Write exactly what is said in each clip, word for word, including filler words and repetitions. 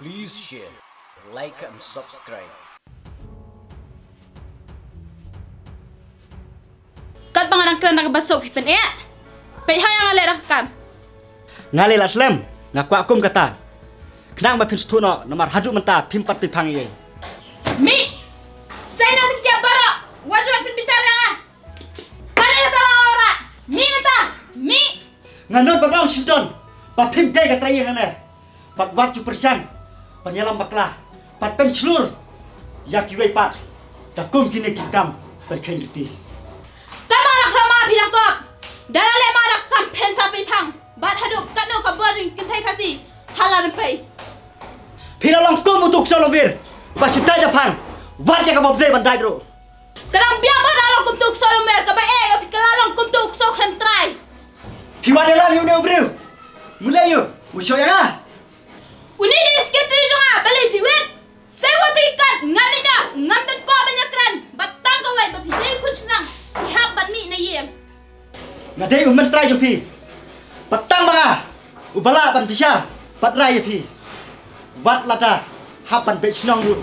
Please share, like and subscribe. Katba nga dang kren da kaba suk phi pyneh. Peit ha ïa nga leh da ka kam. Nga leh la slem, nga kwah kum kata. Khnang ba phin sngewthuh noh, namar haduh mynta phim pat pynphang ïa. Mih! Sei na tike bara, wat ju pynbitar ïa nga. Kane kata la ora. Mih kata, mih. Nga nud ban ong shynton ba phim dei ka trai ïing hangne. Bad wat ju pyrshang ban ïalam bakla bad pynshlur ïa kiwei pat da kum kine ki kam pynkheiñ kti. Kaba la khraw ma phi la kop. Da la leh ma da kam phin sa pynphang. Bad haduh katno ka bor jingkynthei Khasi ha la rympei. Phi la long kum utu u ksaw longwir ba shu dait da phang. Wat ïa kaba blei ban dait ruh. Ka dang biang ba la long kum utu u ksaw longwir kaba eh ïa phi ka la long kum utu u ksaw khlem trai. Phi wan ïalam ïa une u briew. Mut leh ïa u, u shoh ïa nga. Une dei u secretary jong nga, balei phi wit? Seiwot ïa kat, ngam ïa, ngam don por ban ïakren, bad tang kawei ba phi dei khun shnong, phi hap ban mih na ïing. Nga dei u hynmen trai jong phi. Bad tang ma nga uba lah ban bishar bad rai ïa phi. Wat lada hap ban beit shnong ruh,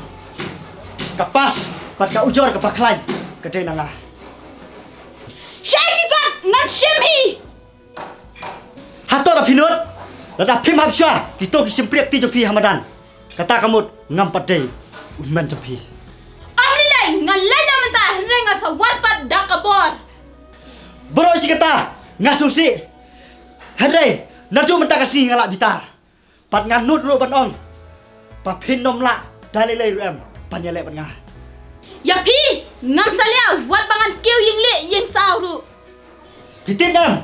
ka pas bad ka ujor kaba khlaiñ ka dei na nga. Shai ki kot, ngan shim hi. Hato da phi nud? Lada phim hap shuwa kito ki shympriahti jong phi ha madan, kata ka mut ngam pat dei u hynmen jong phi. Am lei lei, nga leit na mynta, hynrei nga sa wan pat da ka bor. Baroh shi katta nga sngewsih, hynrei naduh mynta ka sngi nga la bitar. Bad nga nud ruh ban ong ba phin ym lah da lei lei ruh em ban ïaleh bad nga. Ïa phi ngam salia wat ba ngan kiew ïing lieh ïing saw ruh. Phi tip em,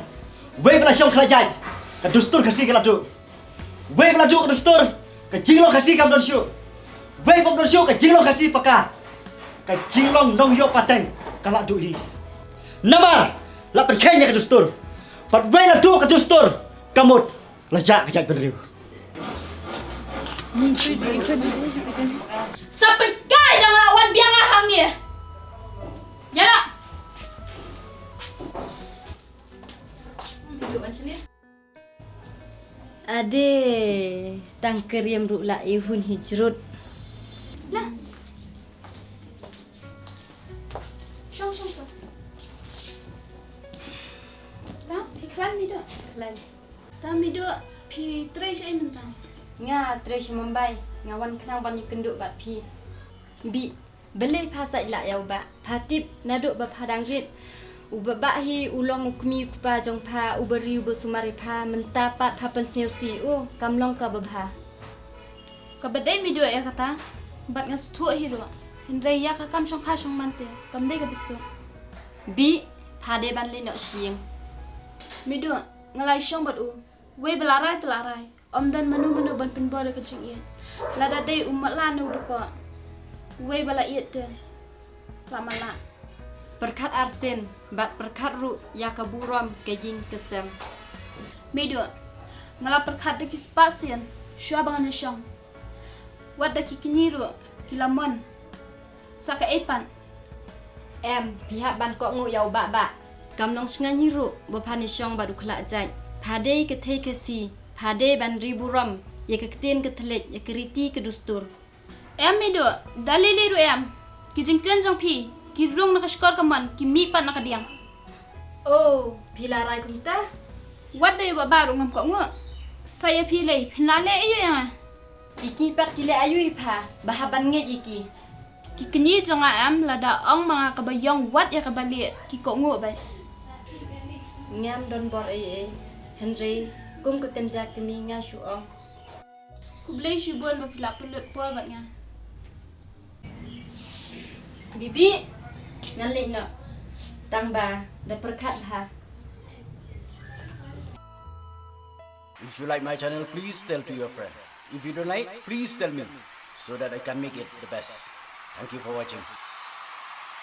wei ba la shong khlajai ka dustur Khasi ka la duh. Wei ba la duh ka dustur, ka jinglong Khasi kam don shuh. Wei bym don shuh ka jinglong Khasi paka, ka jinglong nongïoh pateng ka la duh hi. Namar la pynkheiñ ïa ka dustur. Bad wei la duh ka dustur ka mut la jah ka jaitbynriew. Sa pynkai da nga la wan biang ha hangne. Ïa la. Ade, tang ka riam ruh la i hun hi jrut. La. Shong, shong, shong. Ta, phi khlaiñ Mido? Khlaiñ. Ta Mido, phi trei shaei mynta? Nga trei sha Mumbai, nga wan khnang ban ïakynduh bad phi. Bih, balei pha sait lah ïa u bah? Pha tip naduh ba pha dang rit, u bah bah hi u long u kmie u kpa jong pha, uba ri uba sumar ïa pha, mynta pat pha pynsngewsih, u kam long kaba bha. Kaba dei Mido ïa kata, bad nga sngewthuh hi ruh. Hynrei ïa ka kam shongkha shongman te kam dei kaba suk. Bih, pha dei ban leit noh sha ïing. Mido, nga la ïashong bad u. Wei ba la rai te la rai. Ym don mano mano ban pynbor ïa ka jingïeit. Lada dei u matlah ne u dkoh, wei ba la ïeit te la matlah. Pyrkhat arsien bad pyrkhat ruh ïa ka burom ka ïing ka sem. Mido, nga la pyrkhat da ki spah sien shuwa ba ngan ïashong. Wat da ki kñi ruh ki la mon. Sa kaei pat? Em, phi hap ban kohnguh ïa u bah bah. Kam long sngewsih ruh ba phan ïashong bad u khlajait. Pha dei ka thei Khasi, pha dei ban ri burom ïa ka ktien ka thylliej, ïa ka riti ka dustur. Em Mido, da lei lei ruh em. Ki jingkren jong phi ki rung na ka shkor kamon, ki mih pat na ka diang. Oh, phi la rai kumta? Wat da ïa u bah bah ruh ngam kohnguh. Sa ïa phi lei, phin la leh aïu ïa nga? Ki kñi pat ki leh aïu ïa pha ba hap ban ngeit ïa ki? Ki kñi jong nga em, lada ong ma nga kaba ïong wat ïa kaba lieh, ki kohnguh beit. Ngam don bor ei ei, hynrei kum ka kynja kmie nga shu ong. Khublei shibun ba phi la pynlut por bad nga. Bih bih, ngan leit noh. Tang ba da pyrkhat bha. If you like my channel, please tell to your friend. If you don't like, please tell me so that I can make it the best. Thank you for watching.